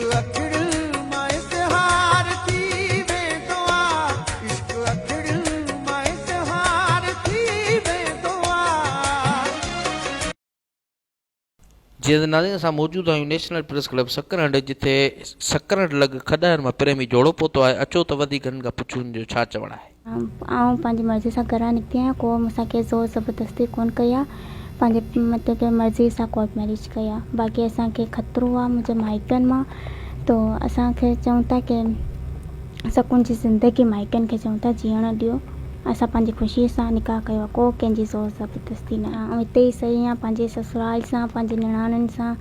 اکڙين مان اظهار ٿي ويندو آ عشق اکڙين مان اظهار ٿي ويندو آ. جيئن ته ناظرين اسان موجود آهيون نيشنل پريس ڪلب سڪرنڊ جتي سڪرنڊ لڳ کڏهر مان پريمي جوڙو پهتو آهي اچو ته وڌيڪ هنن کان پڇون هن جو ڇا چوڻ آهي. آئون پنهنجي مرضي سان گهران نڪتي آهيان ڪو مون سان ڪنهن زور زبردستي ڪونه ڪئي آهي پنهنجي مطلب ڪي مرضي سان ڪورٽ ميريج ڪئي آهي باقي اسان کي خطرو آهي منهنجي مائٽن مان تو اسان کي چئون ٿا ڪي سڪون جي زندگي مائٽن کي چئون ٿا جيئڻ ڏيو اسان پنهنجي خوشي سان نڪاح ڪيو آهي ڪو ڪنهن جي زور زبردستي نه آئون هتي ئي صحيح آهيان پنهنجي سسرال سان پنهنجي نڻانن سان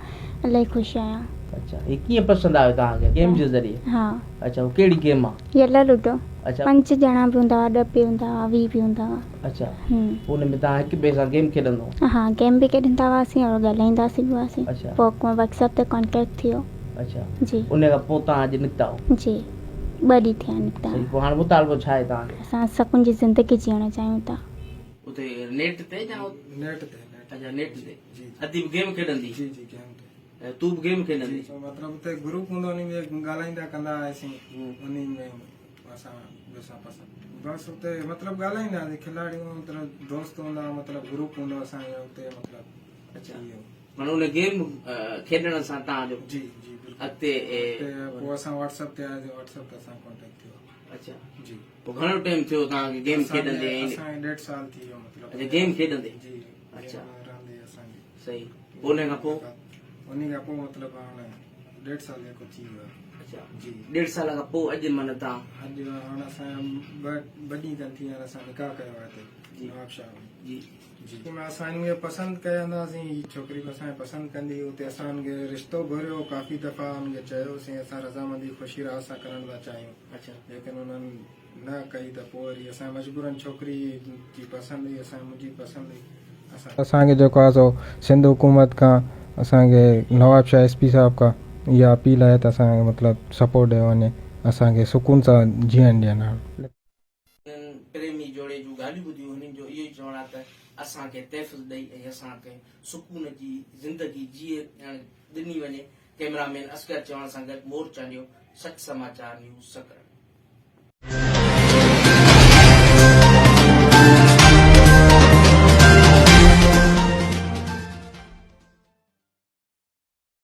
الاهي خوش آهيان. اڇا هي ڪيئن پسند آيو توهان کي گيم جي ذريعي؟ ها. اڇا هو ڪهڙي گيم آ؟ يلا لوڊو. اڇا. پنج ڄڻا به هوندا هئا ڏھ به هوندا هئا ويھ به هوندا هئا. اڇا هم. پوء ان ۾ توهان هڪ ٻئي سان گيم کيڏندو هئو؟ ها گيم به کيڏندا هئاسين اور ڳالهائينداسين به هئاسين. اڇا. پوء واٽس اپ تي ڪانٽيڪٽ ٿي ويو. اڇا. جي. ان کان پوء توهان اڄ نڪتا آهيو؟ جي ٻه ڏينهن ٿيا آهن نڪتا. صحيح پوء هاڻ مطالبو ڇا آهي توهان جو؟ اسان سڪون جي زندگي جيئڻ چاهيون ٿا. اتي نيٽ تي يا نيٽ تي نيٽ اڇا نيٽ تي جي ادي به گيم کيڏندي؟ جي جي گيم تي. ۽ تون به گيم کيڏندي؟ جي مطلب اتي گروپ هوندو انهي ۾ ڳالهائيندا ڪندا هئاسين انهي ۾ اسان ٻئي سان پسند بس اتي مطلب ڳالهائيندا هئاسين کلاڙي مطلب دوست هوندا هئا مطلب گروپ هوندو اسان جو اتي مطلب اڇا معنيٰ ان گيم کيڏڻ سان توهان جو جي جي بلڪل اڳتي پوء اسان واٽس اپ تي آياسين واٽس اپ تي اسان ڪانٽيڪٽ ٿيو. اڇا جي پوء گهڻو ٽائيم ٿيو توهان کي گيم کيڏندي؟ اسان کي ڏيڍ سال ٿي ويو مطلب. اڇا گيم کيڏندي؟ جي. اڇا رهندي اسان جي. صحيح پوء ان کان پوء؟ ان کان پوء مطلب هاڻ ڏيڍ سال جيڪو ٿي ويو آهي. اڇا جي ڏيڍ سال کان پوء اڄ معنيٰ توهان اڄ هاڻ اسان ٻه ڏينهن کن ٿي ويا آهن اسان نڪاح ڪيو آهي هتي نوابشاهه ۾. جي جي اسان هن کي پسند ڪنداسين هي ڇوڪري به اسان کي پسند ڪندي اتي اسان هن کي رشتو گهريو ڪافي دفعا هن کي چيوسين اسان رضامندي خوشي راء سان ڪرڻ ٿا چاهيون اڇا ليڪن انهن نه ڪئي ته پوء وري اسان مجبورن ڇوڪري جي پسند هئي اسان منهنجي پسند هئي اسان اسان کي جيڪو آهي سو سنڌ حڪومت کان اسان کي نواب شاهه ايس پي صاحب کان اها اپيل آهي ته اسان کي مطلب سپورٽ ڏيو وڃي اسان کي سڪون سان جيئڻ ڏين هاڻ. هنن پريمي جوڙي جون ڳالهيون ٻڌيون، هنن جو اهو ئي چوڻ آهي ته اسان کي تحفظ ڏئي ۽ اسان کي سڪون جي زندگي جيئڻ ڏني وڃي، ڪئميرا مين اصغر چوڻ سان گڏ مور چانڊيو، سچ سماچار نيوز سڪرنڊ.